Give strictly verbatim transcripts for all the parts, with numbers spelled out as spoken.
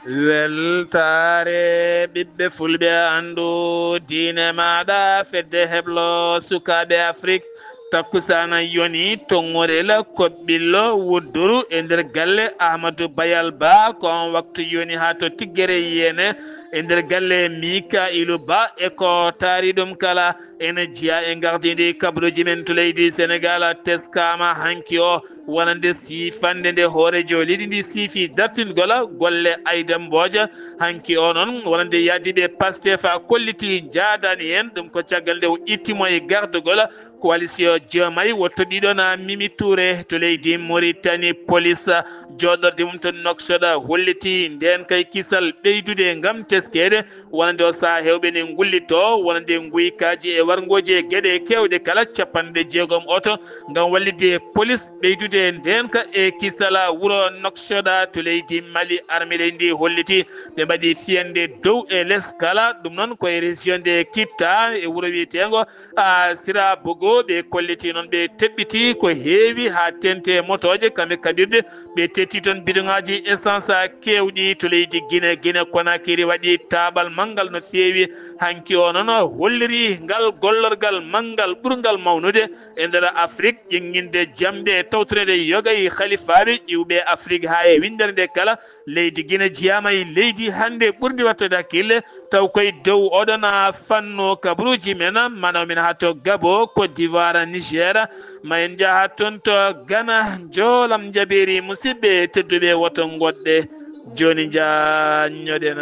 Weltaare ɓiɓɓe fulɓe, anndu diine maaɗa, fedde heblo sukaaɓe Afrik. Takkusaana yoni tonngorel koɓɓillo wudduru e nder galle Ahmadu Bayal Ba, ko on waktu yoni haa to Tiggere Yene e nder galle Mika'ilu Ba e ko taari ɗum kala. Ene jeyaa e ngardiindi kabaruuji men to leydi Senegaal, teskaama hanki o wonande siifannde nde hooreejo leydi ndi siifi dartingol golle Aida Mbodj. Hanki o noon wonande yahdiiɓe Pastef a kolliti njaadaani heen, ɗum ko caggal nde o itti mo e gardagol coalition Diomaye wottoɗiiɗo na Mimi Touré to leydi Mauritanie. Police jooɗorde mum to Nouakchott holliti ndeen kay kisal ɓeydude ngam teskeede. Wonande o sahaa heewɓe ne ngullitoo wonande nguykaaji e warngooji e geɗe keewɗe kala capanɗe jeegom oto ngam wallitde police ɓeydude ndeenka e kisala wuro Nouakchott to leydi Mali. Armée leydi ndi holliti ɓe mbaɗi fiyannde dow e les kala, ɗum noon ko e région de Kipta e wuro wiyeteengo a Sira Bogo. Ɓe kolliti noon ɓe teɓɓiti ko heewi haa teŋti e motooje kame kaɓirɗe. Ɓe tetti toon bidoŋaaji essence keewɗi to leydi Gine. Gine Konakiri waɗi taaɓal manngal no feewi hanki o noon holliri ngal gollorgal manngal ɓurngal mawnude e nder Afrik, ƴeŋŋinde jamɗe e tawtoreede yoga e halifaaɓe ƴiwɓe Afrik haa e winndere nde kala. Leydi Gine jeyaama e leydi hannde ɓurndi waɗtude hakkille, taw koye dow oɗon fannu kabaruuji men, manaw men haa to Gabo, Côte d'Ivoire, Niger, ma en njaha toon to Gana, njoolam njaɓeeri. Musidɓe tedduɓe, woto ngoɗɗe, jooni njaanñoɗen.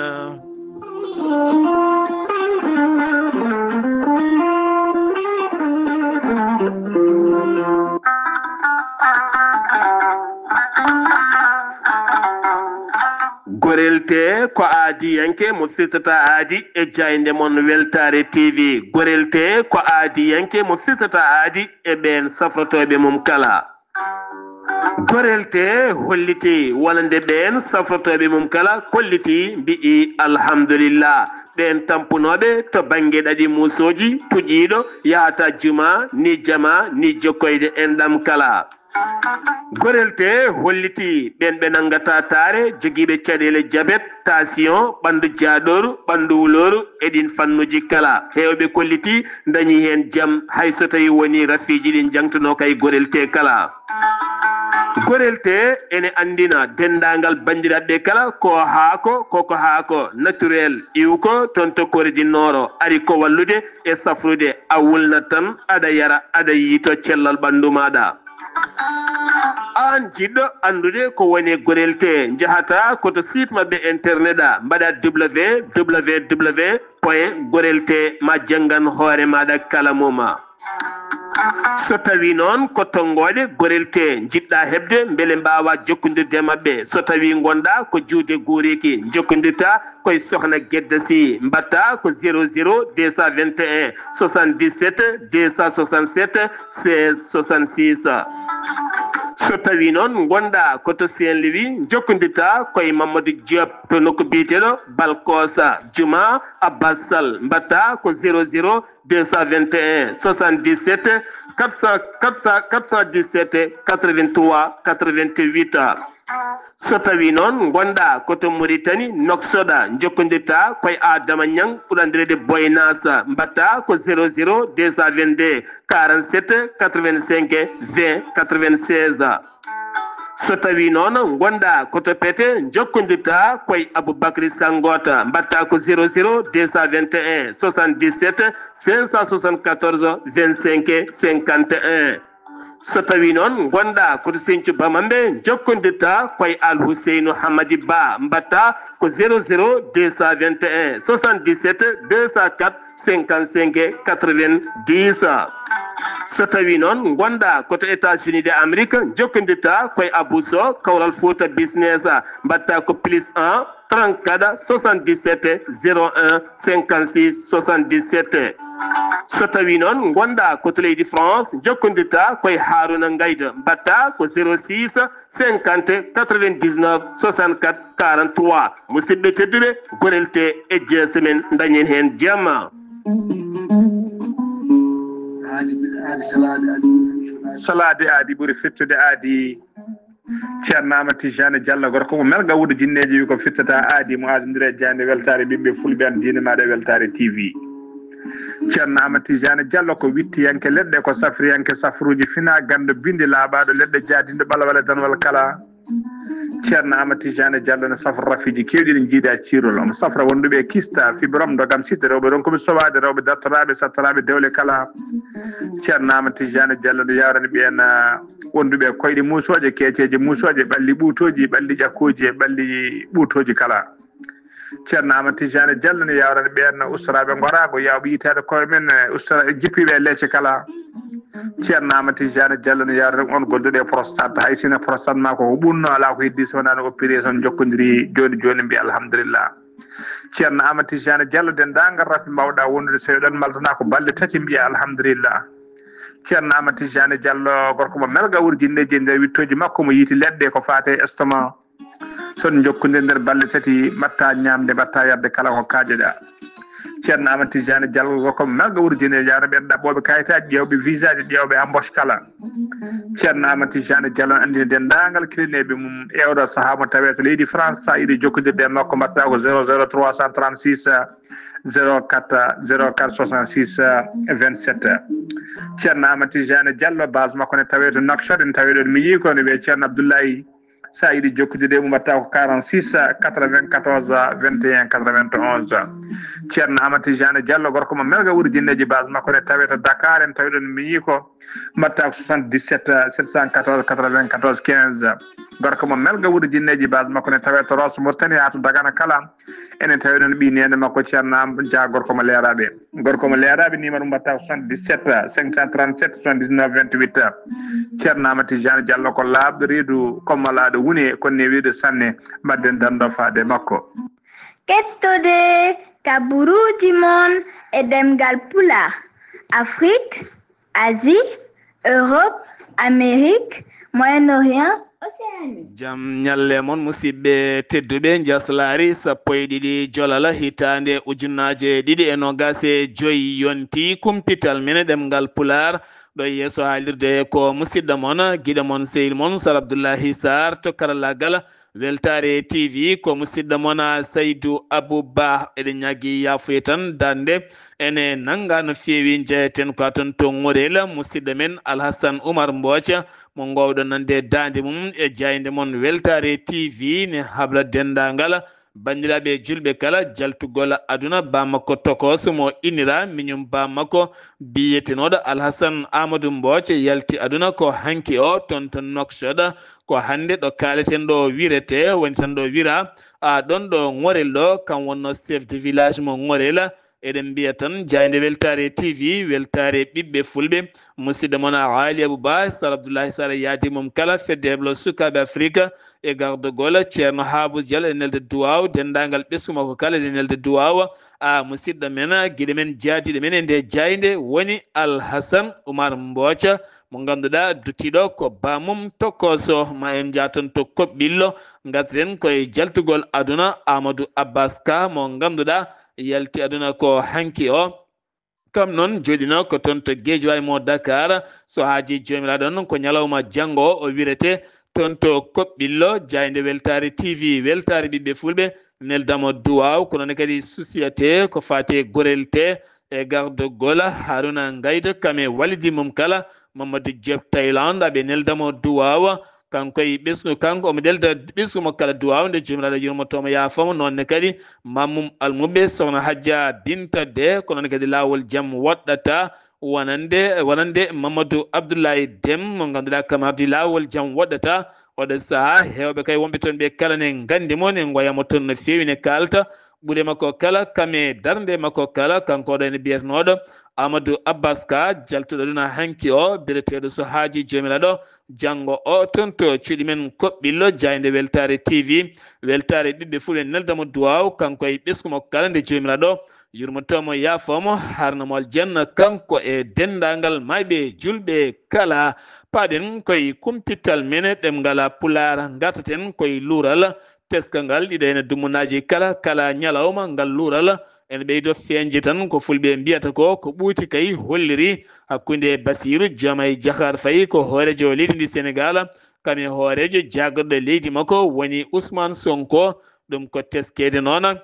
Gorel tee ko aadiyanke mo firtata aadi e jaaynde mon Weltaare T V. Gorel tee ko aadiyanke mo firtata aadi e ɓeen safrotooɓe mum kala. Gorel tee holliti wonande ɓeen safrotooɓe mum kala, kolliti mbi'i alhamdulillah. Ɓeen tampunooɓe to bannge ɗaɗi muusooji, tuƴiiɗo yahata juma, ni jama, ni jokkoyde enɗam kala. Gorel tee holliti ɓeen ɓe nanngata taare, jogiiɓe caɗeele jabet, tension, ɓanndu jaaɗooru, ɓanndu wulooru e ɗiin fannuuji kala. Heewɓe kolliti ndañi heen jam, hay so tawii wonii rafiiji ɗi njaŋtunoo kay Gorel tee kala. Gorel tee ene anndina denndaangal banndiraaɓe kala ko haako, koko haako naturel, iwko toon to Corée du Nord, ari ko wallude e safrude, a wulnat tan, aɗa yara, aɗa yiytoo cellal ɓanndu maaɗa. Aan jiɗɗo anndude ko woni Gorel tee, njahata ko to site maɓɓe internet a, mbaɗa W W W point gorel tee ma janngan hoore maaɗa kala mum. So tawii noon ko tonngooɗe Gorel tee njiɗɗa heɓde mbele mbaawa jokkondirde e maɓɓe, so tawii ngonɗa ko juuɗe guuriiki, njokkondirta koye Sohna Gedda Sy, mbaɗta ko zéro zéro deux cent vingt et un soixante-dix-sept deux cent soixante-sept seize soixante-six. So tawii noon ngonɗa ko to Saint-Louis, njokkondirta koye Mamadou Diop to nokku biyeteeɗo Balkosa, Juma Abbas Sall, mbaɗta ko zéro zéro deux cent vingt et un soixante-dix-sept quatre cent, quatre cent, quatre cent dix-sept quatre-vingt-trois quatre-vingt-huit. So tawii noon ngonɗa ko to Mauritanie, Nouakchott, njokkondirta koye Adama Niang, ɓurɗo anndireede Boy Nas, mbaɗta ko zéro zéro deux cent vingt-deux quarante-sept quatre-vingt-cinq vingt quatre-vingt-seize. So tawii noon ngonɗa ko to Pete, njokkondirta koye Aboubacry Sangota, mbaɗta ko zéro zéro deux cent vingt et un soixante-dix-sept cinq cent soixante-quatorze vingt-cinq cinquante et un. So tawii noon ngonɗa ko to Sinthiou Bamambé, njokkondirta koye Al Huseynou Hamadi Ba, mbaɗta ko zéro zéro deux cent vingt et un soixante-dix-sept deux cent quatre cinquante-cinq quatre-vingt-dix. So tawii noon ngonɗa ko to États-Unis de Amérique, njokkondirta koye Abou Sow, Kawral Fouta Business, mbaɗta ko plus un trente-quatre soixante-dix-sept zéro un cinquante-six soixante-dix-sept. So tawii noon ngonɗa ko to leydi France, njokkondirta koye Harouna Ngaïda, mbaɗta ko zéro six cinquante quatre-vingt-dix-neuf soixante-quatre quarante-trois. Musidɓe tedduɓe, Gorel tee e G S M en, ndañen heen jamma. Salaade aadi ɓuri fettude aadi. Ceerno Amadou Tijani Diallo, gorko mo Melga Wuro Jinneeji, wi ko firtata aadi mo aadondiri e jaaynde weltaare ɓiɓɓe fulɓe, an diine maaɗa e weltaare T V. Ceerno Amadou Tijani Diallo ko wittiyanke leɗɗe, ko safriyanke safruuji fina, ganndo binndi laaɓaaɗo leɗɗe, jaadinɗo ɓalwale danwal kala. Ceerno Amadou Tijani Diallo ne safra rafiiji keewɗi ɗi jiidaa ciirol. Omo safra wonduɓe e kista, fibrom, ndogam, sitte, rewɓe ronkuɓe sowaade, rewɓe dartoraaɓe, sattoraaɓe dewle kala. Ceerno Amadou Tijani Diallo ne yawrani ɓeen, ah, wonduɓe e koyɗe muusooje, keeceeje muusooje, ɓalli ɓuutooji, ɓalli ƴakkooji e ɓalli ɓuutooji kala. Ceerno Amadou Tijani Diallo ne yawrani ɓeen ustoraaɓe ngoraago, yawɓe yitaade koye men, eh, ustora-, jippiiɓe e leece kala. Ceerno Amadou Tijani Diallo ne yawrani on gonduɗo e prostate. Hay sino prostate ma ko ɓunno, alaa ko heddi so wonaa no opération jokkondiri jooni jooni, mbiya alhamdulillah. Ceerno Amadou Tijani Diallo, denndaangal rafi mbawɗa wondude, so eɗon maltana ko balɗe tati, mbiya alhamdulillah. Ceerno Amadou Tijani Diallo, gorko mo Melga Wuro Jinneeji, e nder wittooji makko mo yiiti leɗɗe ko faate estomac. So on njokkondirii nder balɗe tati, mbaɗta ñaamde, mbaɗta yarde kala ko kaajoɗa. Ceerno Amadou Tijani Diallo, gorko mo Melga Wuro Jinneeji, yawrani ɓeen ɗaɓɓooɓe kayitaaji, ƴeewɓe visaaji, ƴeewɓe embauche kala. Ceerno Amadou Tijani Diallo ne anndina denndaangal kilineeɓe mum e oɗo sahaa mo tawee to leydi France, so a yiɗi jokkondirde e makko, mbaɗta ko zéro zéro trois cent trente-six, zéro quatre, zéro quatre soixante-six, vingt-sept. Ceerno Amadou Tijani Diallo, base makko ne tawee to Nouakchott, ene tawee ɗoon miñi ko ne wiyee Ceerno Abdoulaye. So a yiɗi jokkondirde e mum, mbaɗta ko quarante-six, quatre-vingt-quatorze, vingt et un, quatre-vingt-onze. Ceerno Amadou Tijani Diallo, gorko mo Melga Wuro Jinneeji, base makko ne tawee to Dakar, ene tawee ɗoon miñi ko, mbaɗta ko soixante-dix-sept, sept cent quatorze, quatre-vingt-quatorze, quinze. Gorko mo Melga Wuro Jinneeji, base makko ne tawee to Rosso Mauritanie haa to Dagana kala. Enen tawi ɗoon ɓii neene makko Ceerno Am Dia, gorko mo Leeraaɓe. Gorko mo Leeraaɓe, numéro mbaɗta ko soixante-dix-sept, cinq cent trente-sept, soixante-dix-neuf, vingt-huit. Ceerno Amadou Tijani Diallo ko laaɓɗo reedu, kommalaaɗo wune, kono ne wiyde sanne, mbaɗden danndo faade makko. Kettode kaburuuji mon e ɗemngal Pulaar, Afrique, Asie, Europe, Amérique, Moyen-Orient, Océanie. Jam ñalle mon, musidɓe tedduɓe. Njaslaari sappo e ɗiɗi Jolala, hitaande ujunnaaje ɗiɗi e noogaas e joy, yonti kumpital men e ɗemngal Pulaar. Ɗo yeeso haalirde ko musidɗo mon, giɗo mon, sehil mon, Sar Abdullahi Sarr to karallaagal. Weltaare T V, ko musidɗo mon, Saydu Abu Ba. Eɗen ñaagii yaafuya tan, darnde ene nannga no feewi. Njeyaten ko toon to Ŋorel, musidɗo men Alhasan Umar Mbooca, mo ngoowɗon nande daande mum e jaaynde mon. Weltaare T V ne habra denndaangal banndiraaɓe julɓe kala, jaltugol aduna. Baa makko tokooso mo innira miñum baa makko, biyetenooɗo Alhasan Amadou Mbooca, yalti aduna ko hanki o toon to Nouakchott. Ko hannde ɗo kaaleten ɗo wirete, woni tan ɗo wira, a, ɗoon ɗo Ŋorel ɗo, kam wonno chef de village mo Ŋorel. Eɗen mbiya tan jaaynde Weltaare T V, weltaare ɓiɓɓe fulɓe. Musidɗo mon Aali Abou Ba, Sar Abdoulahi Sar, yaadi mum kala, fedde heblo sukaaɓe Afrique e gardagol, Ceerno Haabus Diallo, eɗen nelda duwaaw, denndaangal ɓesngu makko kala, eɗen nelda duwaaw. A, musidɗo men, giɗo men, jaadiiɗo men e nde jaaynde woni Alhasan Umar Mbooca, mo ngannduɗaa duttiiɗo ko baa mum tokooso. Ma en njah toon to Koɓɓillo, ngarten koye jaltugol aduna, Amadou Abbas Ka, mo ngannduɗaa yalti aduna ko hanki o. Kam noon jooɗiino ko toon to Guédiawaye mo Dakar. So haajii Joomiraaɗo noon, ko ñalawma janngo o, o wirete toon to Koɓɓillo, jaaynde Weltaare T V, weltaare ɓiɓɓe fulɓe. Neldamo duwaaw, ko noon kadi susiyete ko faati e gorel te e gardagol Haruna Ngaydo, kam e walidi mum kala, Mamadou Diop Thaïlande, aɓe neldamo duwaaw. Kanko e ɓesngu, kanko omo nelda ɓesngu mo kala duwaaw, nde Joomiraaɗo yurmoto mo, yaafo mo. Noon ne kadi Mammum Almuɓe, Sohna Hajja Binta De, ko noon kadi laawol jam woɗɗata wonande, wonande Mamadou Abdoulaye Dem, mo ngannduɗaa kam hardi laawol jam woɗɗata. Oɗo sahaa, heewɓe kay wonɓe toon ɓe kala ne nganndi mo, ne ngoya mo toon no feewi, ne kaalta ɓure makko kala, kam e darnde makko kala. Kanko ɗo ene biyetenooɗo Amadou Abbas Ka, jaltuɗo aduna hanki o, biyeteeɗo so haajii Joomiraaɗo, janngo o toon to cuuɗi men Koɓɓillo, jaaynde Weltaare T V, weltaare ɓiɓɓe fulɓe, neldamo duwaaw, kanko e ɓesngu makko kala, nde Joomiraaɗo yurmoto mo, yaafo mo, harna mo aljanna, kanko e denndaangal maayɓe julɓe kala. Paaɗen koye kumpital men ɗemngal Pulaar, ngartaten koye luural teskangal ɗiɗo ene dummunaaji kala, kala ñalawma. Ngal luural ene ɓeydo feeñde tan, ko fulɓe mbiyata ko, ko ɓuuti kay holliri hakkunde Basiiru Jomaay Jahaar Fay, ko hooreejo leydi ndi Senegaal, kam e hooreejo jaagorɗo leydi makko woni Ousmane Sonko. Ɗum ko teskeede noona.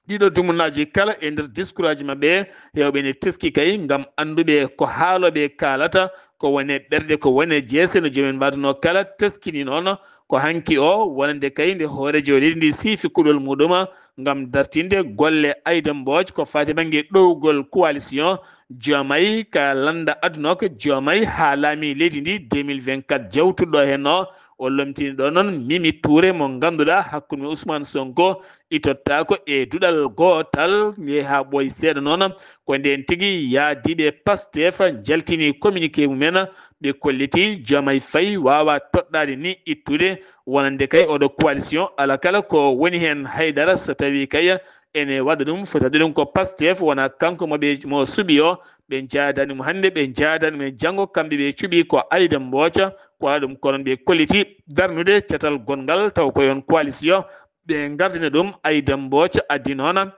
Ɗiɗo dumunaaji kala e nder diskuraaji maɓɓe, heewɓe ne teski kay ngam annduɓe ko haalooɓe kaalata, ko wone ɓerɗe, ko wone jeese, no joomen mbaɗunoo kala teskini noon. Ko hanki o wonande kay nde hooreejo leydi ndi siifi kuɗol muɗum ngam dartinde golle Aïda Mbodj ko faati bannge ɗowgol coalition Diomaye ka lannda aduna o, ko Diomaye haa laami leydi ndi deux mille vingt-quatre jawtuɗo heen o. O lomtini ɗo noon Mimi Touré mo ngannduɗaa hakkunde Ousmane Sonko itottaako e duɗal gootal, yehi haa ɓooyi seeɗa noon. Ko ndeen tigi yaadiiɓe Pastef njaltini communiqué mumen, ɓe kolliti Diomaye Faye waawaa toɗɗaade ni ittude wonande kay oɗo coalition. Alaa kala ko woni heen haydara so tawii kay ene waɗa ɗum, foti waɗde ɗum ko Pastef, wonaa kanko mo ɓe, mo suɓi o. Ɓe njaadaani mo hannde, ɓe njaadaani mo e janngo, kamɓe ɓe cuɓi ko Aïda Mbodj, ko alaa ɗum ko noon ɓe kolliti darnude catal gonngal taw ko yon coalition. Ɓe ngardina ɗum Aïda Mbodj addi noon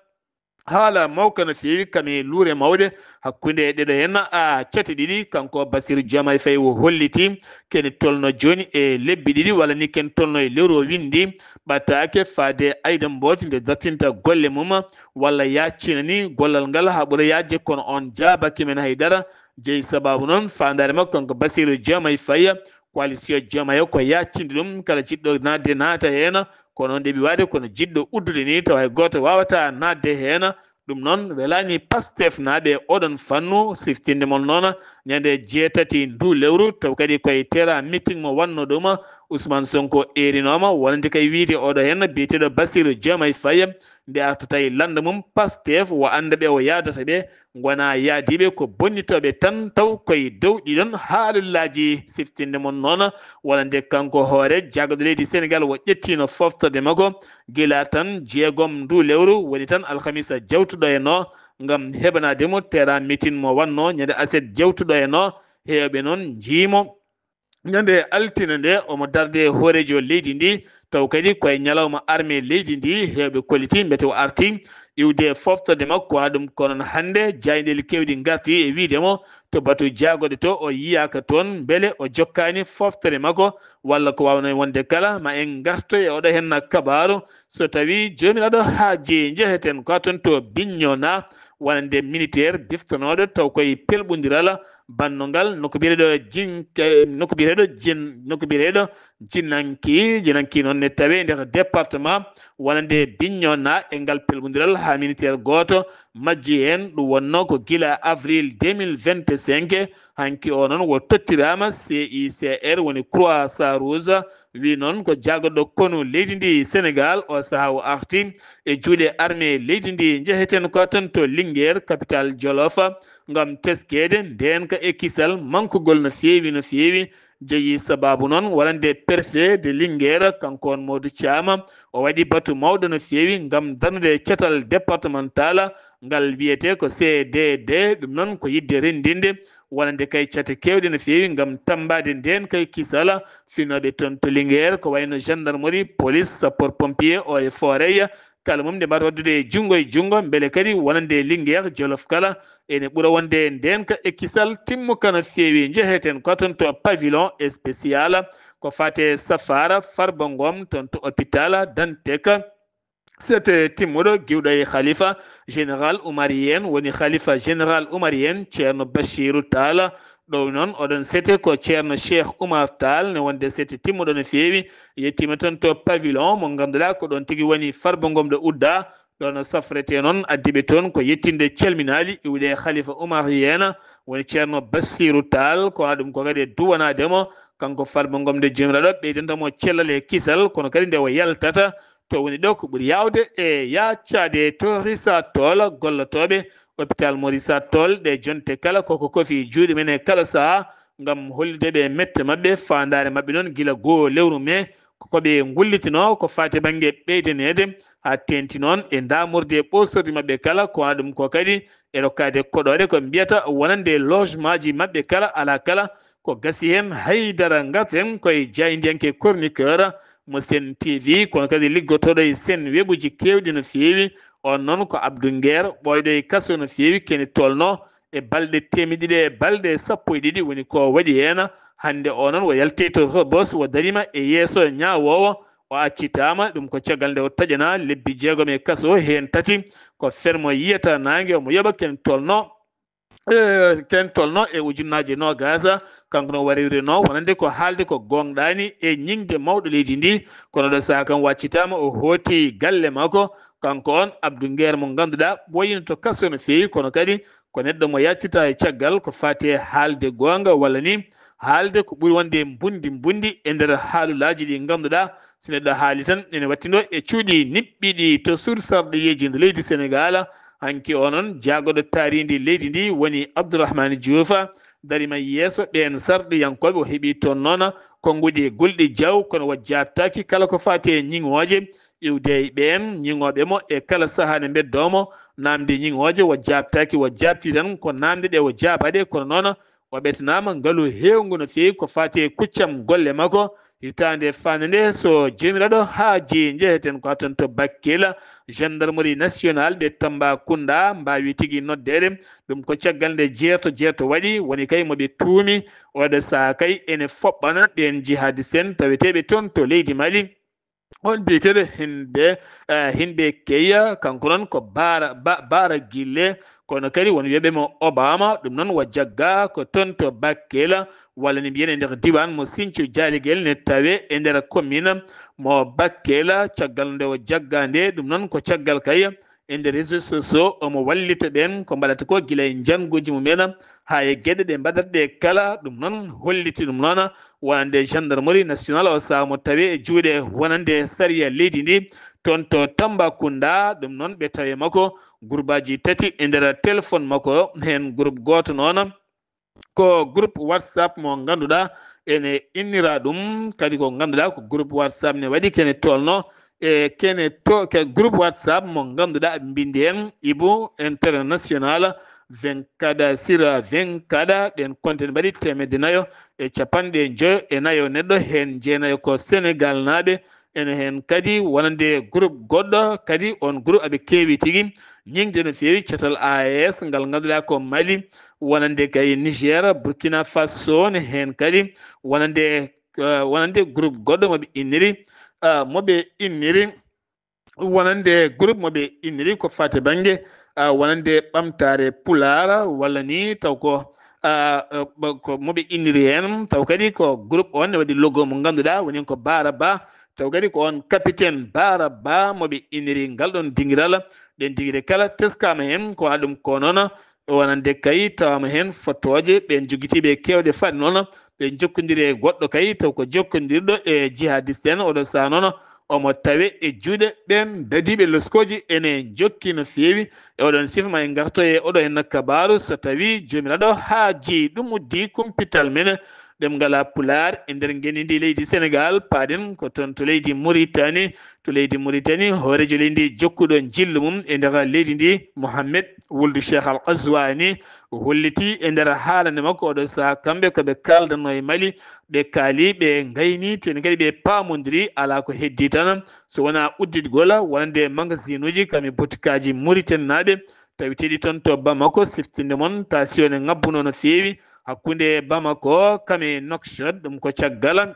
haala mawka no feewi kam e luure mawɗe hakkunde e ɗeɗo heen a cate ɗiɗi. Kanko Bassirou Diomaye Faye o holliti kene tolno jooni e lebbi ɗiɗi walla ni ken tolno e lewru o winndi ɓattaake faade Aïda Mbodj nde dartinta golle mum walla yaaccina ni gollal ngal haa ɓura yaajde, kono on jaabaki men haydara. Jeyi sababu noon faandaare makko kanko Bassirou Diomaye Faye, coalition Diomaye ko yaaccinde ɗum, kala jiɗɗo naatde naata heen, kono nde ɓe waɗde kono jiɗɗo uddude ni tawa hay gooto waawataa naatde heen. Ɗum noon welaani Pastef naaɓe oɗon fannu. Siftinde mon noon ñande jeetati ndu lewru taw kadi koye tera meeting mo wanno ɗum Ousmane Sonko erinooma wonande kay wiide oɗo heen biyeteeɗo Bassirou Diomaye Faye nde artata e lannda mum Pastef o annda ɓe o yaadata ɓe, ngona yaadiiɓe ko bonnitooɓe tan taw koye dow ɗiɗon haalallaaji. Siftinde mon noon wonande kanko hoore jaagorɗo leydi Senegal o ƴettiino foftorde makko gila tan jeegom ndu lewru woni tan alhamisa jawtuɗo e no ngam heɓanaade mo tera meeting mo wanno ñande aset jawtuɗo e no. Heewɓe noon njiimo ñande altine nde omo darde e hooreejo leydi ndi taw kadi koye ñalawma armée leydi ndi. Heewɓe kolliti mbete o arti iwde foftorde makko wona ɗum kono hannde jaayndeeli keewɗi ngarti e wiide mo to batu jaagode to o yiyaaka toon mbele o jokkaani foftore makko walla ko waawnoo wonde kala. Ma en ngarto e oɗo henna kabaaru. So tawii joomiraaɗo haaji njeheten ko toon to Bignona wonande militaire biftonooɗo taw koye pelɓondiral bannungal nokku biyeteeɗo jin nokku biyeteeɗo jin nokku biyeteeɗo jinanki jinanki noon ne tawee nder département wonande Bignona e ngal pelɓondiral haa militaire gooto majji heen. Ɗum wonnoo ko gila avril deux mille vingt-cinq. Hanki o noon wo tottiraama C I C R woni Croissant Rouge wi noon ko jaagorɗo konu leydi ndi Senegal o sahaa o arti e juuɗe armée leydi ndi. Njeheten ko tan to Linguère, capitale Jolof, ngam teskeede ndeenka e kisal mankugol no feewi no feewi. Jeyi sababu noon wonande préfet de Linguère, kanko on Modou Thiam, o waɗi batu mawɗo no feewi ngam darnude catal départemental ngal wiyetee ko C D D. Ɗum noon ko yiɗde renndinde wonande kay cate keewɗe no feewi ngam tammbaade ndeen kay kisal. Finooɓe toon to Linguère ko wayno gendarmerie, police, sapeur pompier, eaux et forêt, kala mum nde mbaɗa waɗdude e junngo e junngo mbele kadi wonande Linguère, Jolof kala ene ɓura wonde ndeenka e kisal timmuka no feewi. Njeheten ko toon to pavillon spécial ko fate Safara Farba Ngom toon to hôpital Dantec. Sete timmuɗo giwɗo e Khalifa Général Oumar Yène woni Khalifa Général Oumar Yène Ceerno Bachirou Tall. Ɗo noon oɗon sete ko Ceerno Cheikh Oumar Tall ne wonde sete timmuɗo no feewi. Yettiima toon to pavillon mo ngannduɗaa ko ɗoon tigi woni Farba Ngom ɗo udda. Ɗoon safrete noon addiɓe toon ko yettinde calminaali iwde Khalifa Oumar Yène woni Ceerno Bachirou Tall, kono ɗum ko kadi e duwanaade mo kanko Farba Ngom nde joomiraaɗo ɓeydanta mo cellal e kisal, kono kadi nde o yaltata to woni ɗo ko ɓuri yaawde e yaaccaade to Richard Toll. Gollotooɓe hôpital mo Richard Toll ɗe jonte kala koko kofi juuɗe men e kala sahaa ngam hollude ɓe mette maɓɓe, faandaare maɓɓe noon gila goo lewru mee ko ko ɓe ngullitinoo ko faati bannge ɓeydaneede haa teeŋti noon e ndaamorde e ɓoosorde maɓɓe kala, ko wona ɗum ko kadi e rokkaade koɗoore ko mbiyata wonande logement ji maɓɓe kala. Alaa kala ko gasi heen haydara. Ngarten koye jaayndiyanke chroniqueur mo Sen T V, kono kadi liggotooɗo e Sen webuji keewɗi no feewi. On noon ko Abdou Nguer, ɓooyɗo e kaso no feewi, kene tolno e balɗe teemedde ɗiɗi e balɗe sappo e ɗiɗi woni ko waɗi heen. Hannde o noon o yalti to Rebos, o dariima e yeeso ñaawoowo, o accitaama. Ɗum ko caggal nde o taƴanaa lebbi jeegom e kaso, heen tati ko fermo yiyata naange, omo yoɓa ken tolno, eh, ken tolno e ujunnaaje noogaas. Kanko no waririno wonande ko haalde ko goongɗaani e ñiŋde mawɗo leydi ndi, kono ɗo sahaa kam o accitaama, o hooti galle makko. Kanko on Abdou Nguer mo ngannduɗaa ɓooyino to kaso no feewi, kono kadi ko neɗɗo mo yaccata e caggal ko faati e haalde goonga, walla ni haalde ko ɓuri wonde mbundi mbundi e nder haalulaaji ɗi ngannduɗaa, so neɗɗo haali tan ene wattindoo e cuuɗi niɓɓiɗi to suudu sarɗiyeeji nder leydi Senegaal. Hanki o noon jaagorɗo taariindi leydi ndi woni Abdourahmane Diouf, dariima yeeso ɓeen sarɗiyankooɓe, o heɓi toon noon konnguɗi e gulɗi jaw, kono o jaabtaaki kala ko faati e ñiŋooje iwde e ɓeen ñiŋooɓe mo e kala sahaa ne mbeddoo mo naamnde ñiŋooje, o jaabtaaki, o jaabti tan ko naamnde ɗe o jaabaa ɗe, kono noon o ɓetanaama ngalu heewngu no feewi ko faati e kuccam golle makko. Hitaande faande nde, so Joomiraaɗo haajii, njeheten ko haa toon to Bakel, gendarmerie nationale ɓe Tambacounda mbaawi tigi noddeede. Ɗum ko caggal nde jeerto jeerto waɗi, woni kay mo ɓe tuumi, oɗo sahaa kay ene foɓɓana ɓeen jihadiste en taweteeɓe toon to leydi Mali. On biyeteeɗo Hinbe, eh, Hinbe Keya, kanko noon ko Baara, Ba-, Baara Gille, kono kadi won wiyeɓe mo Obama, ɗum noon o jagga ko toon to Bakel, walla ne mbiyen e nder diiwaan mo Sinthiou Dialigel ne tawe e nder commune mo Bakel, caggal nde o jagga nde, ɗum noon ko caggal kay e nder réseaux sociaux omo wallita ɓeen ko mbaɗata ko gila e njannguuji mumen haa e geɗe ɗe mbaɗata ɗe kala, ɗum noon holliti ɗum noon wonande gendarmerie nationale o sahaa mo tawi e juuɗe wonande sariya leydi ndi toon to Tambacounda. Ɗum noon ɓe tawi makko gurbaaji tati e nder téléphone makko, heen groupe gooto noon ko groupe WhatsApp mo ngannduɗaa ene innira ɗum, kadi ko ngannduɗaa ko groupe WhatsApp ne waɗi kene tolno e kene to, ke groupe WhatsApp mo ngannduɗaa ɓe mbindi heen Ibu International vingt-quatre sur vingt-quatre, ɗeen konte ne mbaɗi teemedde nayo e capanɗe njoyo e nayo neɗɗo, heen jeenayo ko Senegal naaɓe, ene heen kadi wonande groupe goɗɗo, kadi on groupe aɓe keewi tigi, ñiŋde no feewi catal A E S ngal ngannduɗaa ko Mali, wonande kay Niger, Burkina Faso ne heen kadi, wonande, eh, wonande groupe goɗɗo mo ɓe inniri, ah, mo ɓe inniri, wonande groupe mo ɓe inniri ko faati bannge, ah, wonande ɓamtaare Pulaar, walla ni taw ko, ah, eh, ɓa-, ko mo ɓe inniri heen, taw kadi ko groupe on ne waɗi logo mo ngannduɗaa woni ko Baara Ba, taw kadi ko on capitaine Baara Ba mo ɓe inniri ngal ɗon dingiral. Ɗen dingire kala teskaama heen, ko wona ɗum ko noon, wonande kay tawaama heen fotooje ɓeen jogitiiɓe keewɗe faade noon, ɓe njokkondiri e goɗɗo kay taw ko jokkondirɗo e jihadiste en. Oɗo sahaa noon omo tawe e juuɗe ɓeen dadiiɓe loskooji ene njokki no feewi. E oɗon sifa ma en ngarto e oɗo henna kabaaru so tawii Joomiraaɗo haajii. Ɗum uddi kumpital men ɗemngal Pulaar e nder ngenndi leydi Senegaal. Paaɗen ko toon to leydi Muritani. To leydi Muritani, hooreejo leydi ndi jokkuɗo njillu mum e nder leydi ndi, Mohamed Wuldu Cheikh Al Qaswani, holliti e nder haalande makko oɗo sahaa kamɓe ko ɓe kaaldanno e Mali, ɓe kaali, ɓe ngayni, teni kadi ɓe paamondiri, alaa ko heddi tan so wonaa udditgol wonande magasinuuji kam e butikaaji Muritaninaaɓe tawiteeɗi toon to Bamako. Siftinde mon, tension ne ngabbuno no feewi hakkunde Bamako kam e Nouakchott. Ɗum ko caggal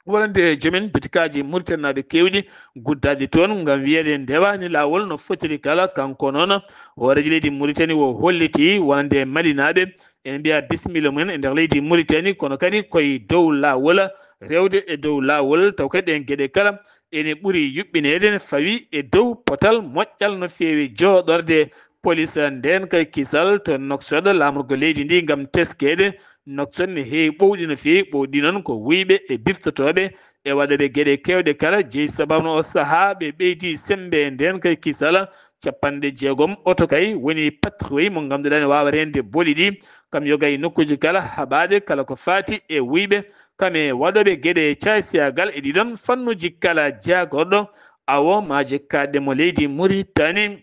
wonande joomen bitikaaji Muritaninaaɓe keewɗi guddaaɗi toon ngam wiyeede ndewaani laawol no fotiri kala. Kanko noon, hooreejo leydi Muritani o holliti wonande Malinaaɓe ene mbiya bisimilla mumen e nder leydi Muritani, kono kadi koye dow laawol, rewde e dow laawol, taw kadi ɗeen geɗe kala ene ɓuri yuɓɓineede, ne fawi e dow potal moƴƴal no feewi jooɗorde polis ndeen kay kisal to Nouakchott, laamorgo leydi ndi, ngam teskeede. Nouakchott ne heewi ɓowɗi no feewi, ɓowɗi noon ko wuyɓe e biftotooɓe e waɗooɓe geɗe keewɗe kala. Jeyi sababu no o sahaa ɓe ɓeydi semmbe ndeen kay kisal. Capanɗe jeegom oto kay woni patrouille mo ngannduɗaa ne waawa reende boli ɗi, kam yoga e nokkuuji kala, haɓaade kala ko faati e wuyɓe, kam e waɗooɓe geɗe caaysiyagal e ɗiɗon fannuuji kala. Jaagorɗo awo maaje kaaɗɗe mo leydi Muritani.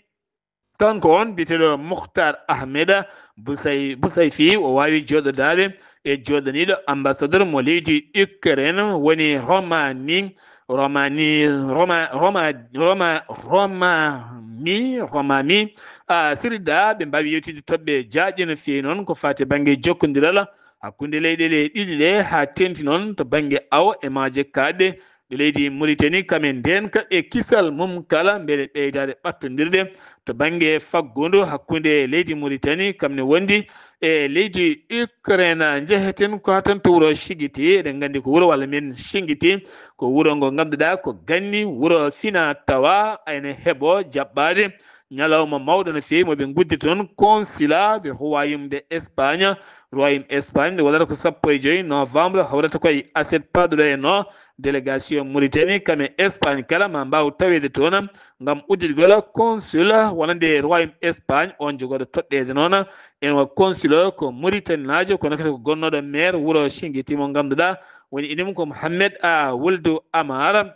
Kanko on biyeteeɗo Mukhtar Ahmed Busay-, Busayfi, o waawi jooɗodaade e jooɗaniiɗo ambassadeur mo leydi Ukraine woni Romani, Romani, Roma, Roma, Roma, Romami, Romami, ah, Sirida. Ɓe mbaawi yewtidde toɓɓe jaaƴe no feewi noon ko faati bannge jokkondiral hakkunde leyɗeele ɗiɗi ɗe, haa teeŋti noon to bannge awo e maaje kaaɗɗe ɗe leydi Mauritanie, kam e ndeenka e kisal mum kala, mbele ɓeydaade ɓattondirde to bannge faggudu hakkunde leydi Mauritanie kam ne wondi e leydi Ukraine. Njeheten ko haa toon to wuro Singiti. Eɗen nganndi ko wuro walla men Singiti, ko wuro ngo ngannduɗaa ko ganni wuro fina tawa ene heɓo jaɓɓaade ñalawma mawɗo no feewi mo ɓe nguddi toon consulat de royaume de Espagne. Royaume Espagne nde waɗata ko sappo e joyi novembre, hawrata koye aset paɗuɗo en o, délégation Mauritanie kam e Espagne kala ma mbaaw taweede toon ngam udditgol consul wonande royaume Espagne on jogooɗo toɗɗeede noon. En wa consul o ko Mauritanaajo, kono kadi ko gonnooɗo maire wuro Singiti mo ngannduɗaa woni innde mum ko Mohamed A Wuldu Amara.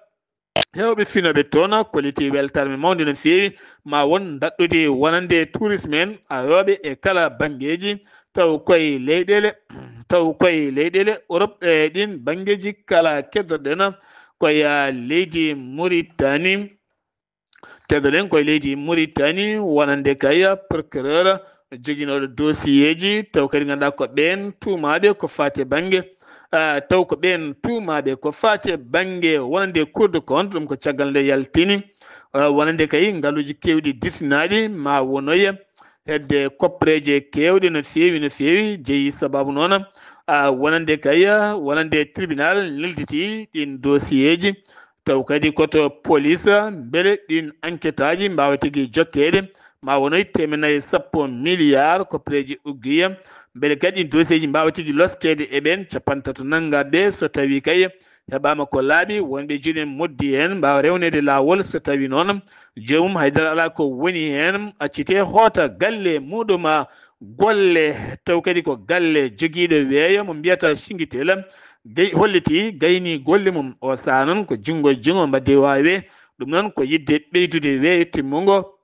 Heewɓe finooɓe toon kolliti weltaare mawnde no feewi, ma won daɗɗudi wonande tourisme en, arooɓe e kala banngeeji, taw koye leyɗeele, taw koye leyɗeele Europe e ɗiin banngeeji kala keddoɗen koye leydi Mauritanie. Keddoɗen koye leydi Mauritanie wonande kay procureur joginooɗo dossier ji, taw kadi ngannduɗaa ko ɓeen tuumaaɓe ko faati e bannge, ah, taw ko ɓeen tuumaaɓe ko faati e bannge wonande Cour des comptes, ɗum ko caggal nde yaltini, ah, wonande kay ngaluuji keewɗi disinaaɗi ma wonoye hedde koppereeje keewɗe no feewi, no feewi, jeyi sababu noon, ah, wonande kay, ah, wonande tribunal nelditi ɗiin dossier ji, taw kadi ko to police, mbele ɗiin enquête aji mbaawa tigi jokkeede, ma wonoy teemedde nayi e sappo milliard koppereeji uggiya, mbele kadi ɗiin dossier ji mbaawa tigi loskeede e ɓeen cappanɗe tato nanngaɓe, so tawii kay heɓaama ko laaɓi, wonɓe juuɗe moddi heen mbaawa rewneede laawol, so tawii noon joomum haydara alaa ko woni heen, accitee hoota galle muɗum, golle, taw kadi ko galle jogiiɗo weeyo mo mbiyata Singitela, gay-, holliti gayni golle mum. O sahaa noon ko junngo e junngo mbaɗde waawi, ɗum noon ko yiɗde ɓeydude weeyo timmungo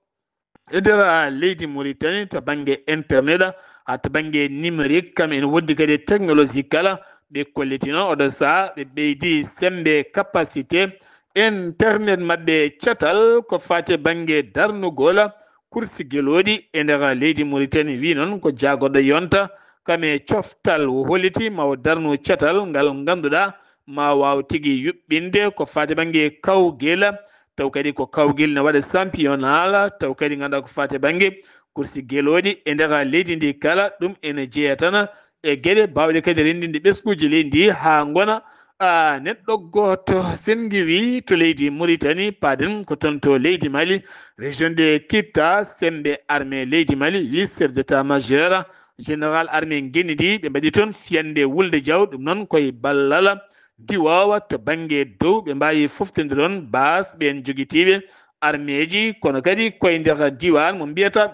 e nder leydi Mauritanie to bannge internet, haa to bannge numérique, kam ene wondi kadi e technologie kala. Ɓe kolliti noon oɗo sahaa ɓe ɓeydi semmbe capacité internet maɓɓe catal ko faati e bannge darnugol kursi gelooɗi e nder leydi Mauritanie. Wi noon ko jaagorɗo yonta kam e coftal o holliti ma o darnu catal ngal ngannduɗaa ma waaw tigi yuɓɓinde ko faati e bannge kawgel, taw kadi ko kawgel ne waɗa championnat, taw kadi ngannduɗaa ko faati e bannge kursi gelooɗi e nder leydi ndi kala, ɗum ene jeyaa tan e geɗe baawɗe kadi renndinde ɓesnguuji leydi ndi haa ngona, a, neɗɗo gooto. Sen ngiwii to leydi Mauritanie, paaɗen ko toon to leydi Mali, région de Kita, semmbe armée leydi Mali, wi chef d'état-major général armée ngenndi, ɓe mbaɗi toon fiyannde Wulde Jaw, ɗum noon koye ballal ndiwoowa to bannge dow, ɓe mbaawi foftondiron baas ɓeen jogitiiɓe armeeji, kono kadi koye nder diiwaan mo mbiyata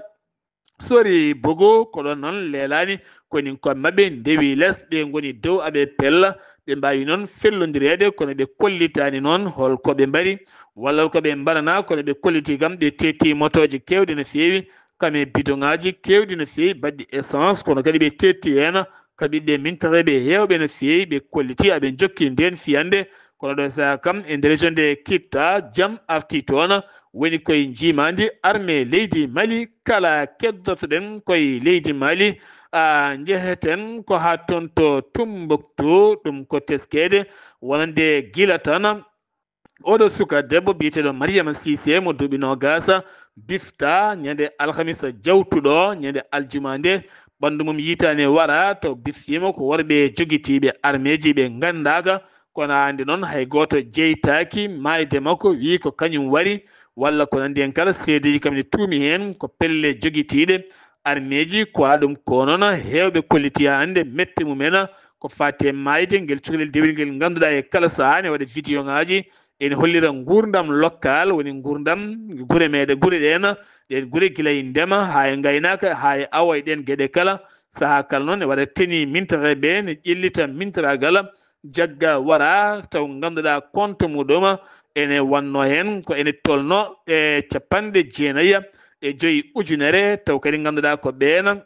Sori Bogo, ko ɗoon noon leelaani, kono ko maɓɓe ndewi les, ɓe ngoni dow aɓe pella, ɓe mbaawi noon fellondireede, kono ɓe kollitaani noon hol ko ɓe mbaɗi, walla ko ɓe mbaɗanaa, kono ɓe kolliti kam, ɓe teetti motooje keewɗe no feewi, kam e bidoŋaaji keewɗi no feewi baɗɗi essence, kono kadi ɓe teetti heen ka ɓiɓɓe mintareeɓe heewɓe no feewi, ɓe kolliti aɓe njokki ndeen fiyannde, kono ɗo sahaa kam e nder région de Kitta, jam arti toon, woni koye njiimaandi armée leydi Mali, kala keddotoɗen koye leydi Mali, a, njeheten ko haa toon to Tumbuktu, ɗum ko teskeede wonande gila tan. Oɗo suka debbo biyeteeɗo Mariama Sise mo duuɓi noogaas bifta ñande alhamisa jawtuɗo, ñande aljuma nde ɓanndu mum yitaani wara, taw biftiima ko worɓe jogitiiɓe armeeji ɓe nganndaaka, kono hannde noon hay gooto jeytaaki maayde makko, wii ko kañum waɗi, walla ko nanndi heen kala seedeeji kam ne tuumi heen, ko pelle jogitiiɗe armeeji, ko haa ɗum ko noon heewɓe kolliti hannde mette mumen ko faati e maayde ngel cukalel dewel ngel ngannduɗaa e kala sahaa ne waɗa vidéo ŋaaji, ene hollira nguurndam local, woni nguurndam gure meɗen, gure ɗeen, ɗeen gure gila e ndema haa e ngaynaaka, haa e awo e ɗeen geɗe kala. Sahaa kala noon ne waɗa tenue mintareeɓe, ne ƴellita mintaraagal, jagga wara, taw ngannduɗaa compte muɗum ene wonno heen ko ene tolno e capanɗe jeenayi e joyi ujunere, taw kadi ngannduɗaa ko ɓeen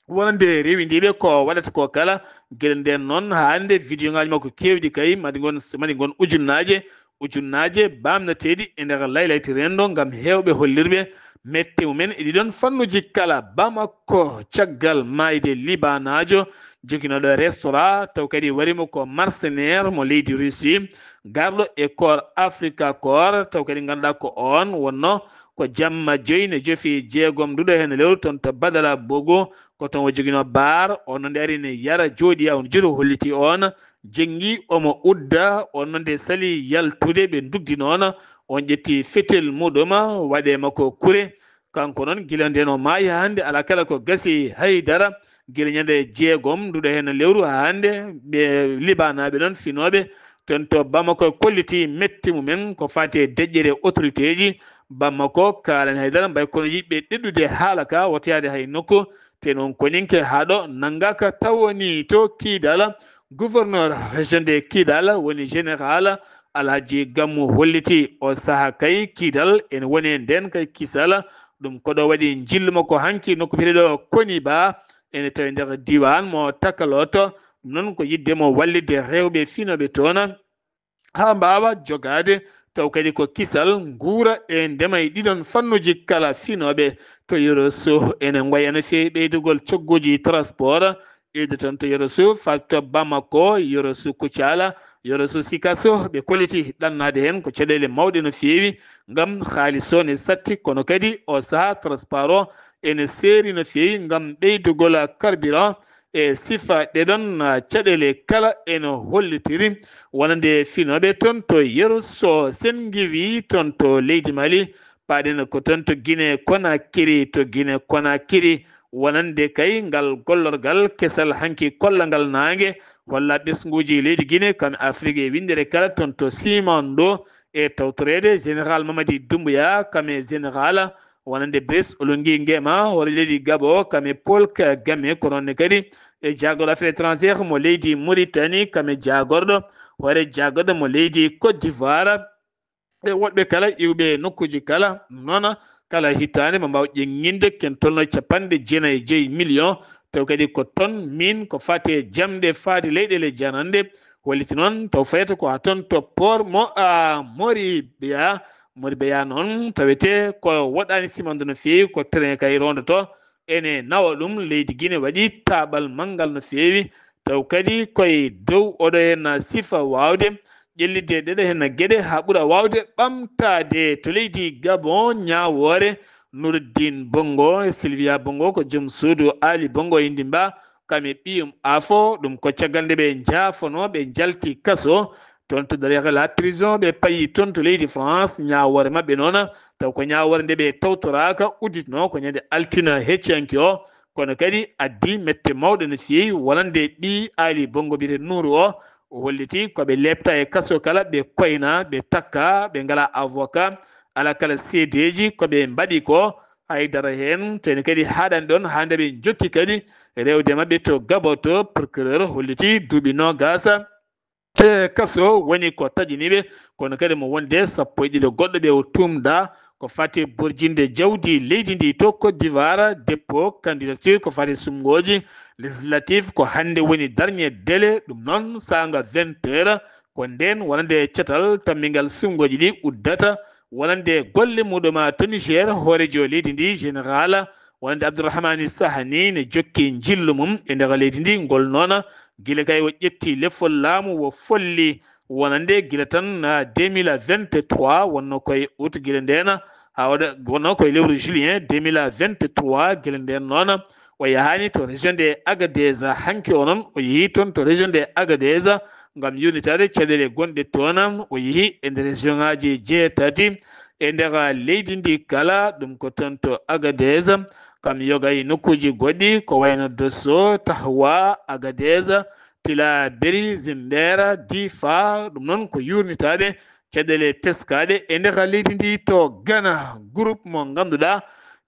wonande rewindiiɓe ko waɗata ko kala. Gila ndeen noon, haa hannde vidéo ŋaaji makko keewɗi kay, mbaɗi ngon, mbaɗi ngon ujunnaaje, ujunnaaje baamnateeɗi e nder laylayti renndo ngam heewɓe hollirɓe mette mumen e ɗiɗon fannuuji kala. Bamako, caggal maayde libanaajo joginooɗo restaurant, taw kadi wari mo ko mercenaire mo leydi Russie, garɗo e Corps Africa Corps, taw kadi ngannduɗaa ko oon wonno ko jamma joyi ne jofi jeegom nduɗo heen lewru toon to Badala Bogo, ko toon o joginoo baar, oon noon nde ari ne yara jooɗi, on juro holliti oon, jenngi omo udda, oon noon nde sali yaltude, ɓe ndugdi noon, on ƴetti fetel muɗum, waɗe makko kure, kanko noon gila nden o maayi hannde, alaa kala ko gasi hay dara, gila ñande jeegom nduɗo heen lewru haa hannde, ɓe Libanaaɓe noon finooɓe toon to Bamako kolliti metti mumen ko faati e deƴƴere autorité ji Bamako kaalani hay dara, mbay kono yiɗɓe ɗeɗɗude haala ka, wota yaade hay nokku, te noon koninke haa ɗo nanngaka taw woni to Kidal, gouverneur région de Kidal woni général Alhaji Gammu holliti o saha kay Kidal ene woni e nden kay kisal, ɗum ko ɗo waɗi njillu makko hanki nokku biyeteɗo Koniba, ene tawi nder diwan mo Takaloto, ɗum noon ko yidde mo wallitde rewɓe finooɓe toon haa mbaawa jogaade, taw kadi ko kisal nguura e ndema e ɗiɗon fannuji kala finooɓe to Yoroso ene ngoya no feewi ɓeydugol cogguji transport, ɓeyda toon to Yoroso, fato Bamako, Yoroso Kucala, Yoroso Sikaso, ɓe kolliti ɗannaade heen ko caɗeele mawɗe no feewi ngam haalis o ne satti, kono kadi o saha transport o ene seeri no feewi ngam ɓeydugol carburant e sifa ɗeɗon, ah, caɗeele kala ene hollitiri wonande finooɓe toon to Yoroso Sengiwi toon to leydi Mali, paaɗen ko toon to Guinée Conakry, to Guinée Conakry wonande kay ngal gollorgal kesal hanki kollal ngal naange, holla ɓesnguuji leydi Guinée kam Afrique e winndere kala toon to Simando e tawtoreede général Mamadi Doumbouya kam e général wonande Brice Oligui Nguema, hoore leydi Gabon, kam e Paul Kagame, ko noon ne kadi e jaagorɗo affaires étrangères mo leydi Mauritanie, kam e jaagorɗo, hoore jaagorɗo mo leydi Côte d'Ivoire, e woɗɓe kala iwɓe nokkuuji kala, noon kala hitaande ma mbaaw ƴeŋŋinde ken tolno capanɗe jeenayi e joyi million, taw kadi ko toon min ko faati e jamɗe faade leyɗeele jananɗe, holliti noon taw fayata ko haa toon to port mo, a, Moribeya, Moribeya noon tawete ko woɗɗaani simande no feewi, ko train kay rondoto, ene nawa ɗum. Leydi Guinée waɗi taaɓal manngal no feewi, taw kadi koye dow oɗo heen sifa waawde ƴellitde ɗeɗo heen geɗe haa ɓura waawde ɓamtaade to leydi Gabon ñaawoore Noureddine Bongo, Sylvia Bongo ko joom suudu Ali Bongo e Ndimba, kam e ɓiyum Afo, ɗum ko caggal nde ɓe njaafonoo, ɓe njalti kaso, toon to Dariyaga la prison, ɓe payi toon to leydi France, ñaawoore maɓɓe noon, taw ko ñaawoore nde ɓe tawtoraaka, udditinoo ko ñande altine hecciyanke o, kono kadi addi mette mawɗe no feewi, wonande ɓii Ali Bongo biyete Nuuru o, o holliti ko ɓe leepta e kaso kala, ɓe koyna, ɓe takka, ɓe ngala avocat, ala kala seedeeji ko ɓe mbaɗi ko, hay dara heen, to ene kadi haaɗani ɗoon, haa nde ɓe njokki kadi rewde maɓɓe to Gabon to, procureur holliti duuɓi noogaas e kaso woni ko taƴini ɓe, kono kadi mo wonde sappo e ɗiɗo goɗɗo ɓe o tuumda ko fati borjinde jawdi leydi ndi to Côte d'Ivoire, dépôt candidature ko fati sumngooji législatif, ko hannde woni dernier délai, ɗum noon saanga vingt heures, ko ndeen wonande catal tammingal sumngooji ɗi uddata, wonande golle muɗum to Niger, hooreejo leydi ndi général wonande Abdourahmane Sahani ne jokki njillu mum e nder leydi ndi, ngol noon gila kay o ƴetti lefol laamu o folli wonande gila tan, ah, deux mille vingt-trois, wonno koye août gila ndeen, haa waɗa, wonno koye lewru juillet deux mille vingt-trois gila ndeen noon o yahaani to région de Agadez. Hanki o noon o yehi toon to région de Agadez ngam yuurnitaade caɗeele gonɗe toon. O yehi e nder région ŋaaji jeetati e nder leydi ndi kala, ɗum ko toon to Agadez, kam yoga e nokkuuji goɗɗi ko wayno Dosso, Tahoua, Agadez, Tillabéri, Zinder, Diffa, ɗum noon ko yuurnitaade caɗeele teskaaɗe e nder leydi ndi to Ghana, groupe mo ngannduɗaa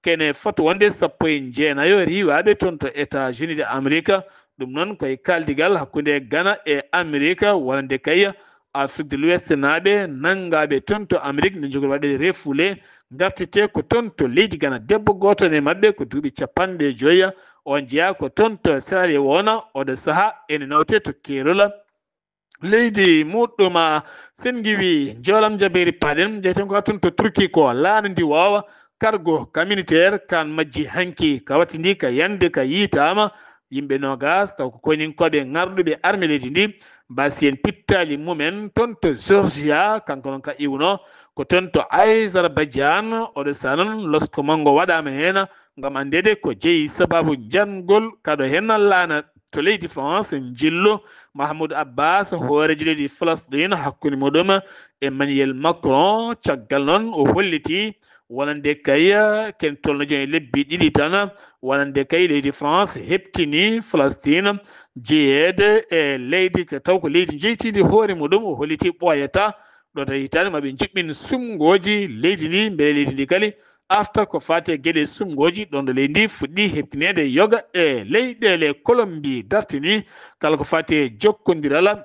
kene foti wonde sappo e jeenayo riiwaaɓe toon to États-Unis de Amérique, ɗum noon koye kaaldigal hakkunde Ghana e Amérique, wonande kay Afrique de l'Ouest naaɓe nanngaaɓe toon to Amérique ne njogori waɗde refoulé, ngartite ko toon to leydi Ghana. Debbo gooto e maɓɓe ko duuɓi capanɗe joyi, o jeyaa ko toon to Sierra Leone, oɗo sahaa ene nawte to keerol leydi muɗɗum. Sen ngiwi njoolam jabeeri paaɗen, njeyten ko haa toon to Turki ko laana ndi waawa cargo communautaire kan majji hanki, ka watti ndi ka yande ka yiitaama, yimɓe noogas, taw ko koninkooɓe ŋarɗuɓe arme leydi ndi, mbasi en pittaali mumen toon to Georgia, kanko noon ka iwno ko toon to Azerbaïdjan. Oɗo saa noon losko manngo waɗaama heen ngam anndeede ko jeyi sababu janngol kaɗo heen laana to leydi France. Njillu Mahmoud Abbas, hooreejo leydi Falastin, hakkunde muɗum Emmanuel Macron. Caggal noon o holliti wonande kay ken tolno jooni lebbi ɗiɗi tan, wonande kay leydi France heɓtini Falastin jeyeede e leydi ka taw ko leydi jeytiindi hoore muɗum. O holliti ɓooyata ɗo tawi hitaande ma ɓe njuɓɓin sumngooji leydi ndi, mbele leydi ndi kadi arta ko faati e geɗe sumngooji ɗon ɗo leydi ndi fuɗɗi heɓtineede yoga e leyɗeele Kolombi dartini kala ko faati e jokkondiral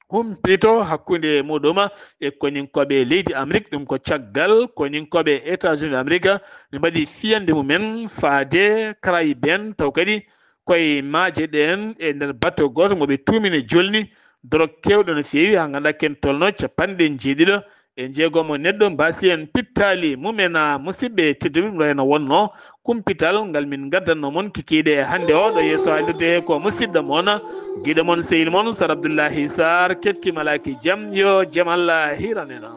humpito hakkunde muɗum e koninkooɓe leydi Amérique. Ɗum ko caggal koninkooɓe États-Unis d'Amérique ne mbaɗi fiyande mumen faade Caraïbes en, taw kadi koye maaje ɗeen e nder bato gooto mo ɓe tuumini jolni dorog keewɗo no feewi, haa ngannduɗaa ken tolno capanɗe njeeɗiɗo e jeegom o neɗɗo. Mbasi en pittaali mumen, a, musidɓe tedduɓe, ɗum ɗo heno wonno kumpital ngal min ngaddanno mon kikiiɗe e hannde o. Ɗo yeeso haalirde he ko musidɗo mon, giɗo mon, sehil mon, Sar Abdoullahi Sarr, ketki malaaki jam, yo jam Allah hiranena.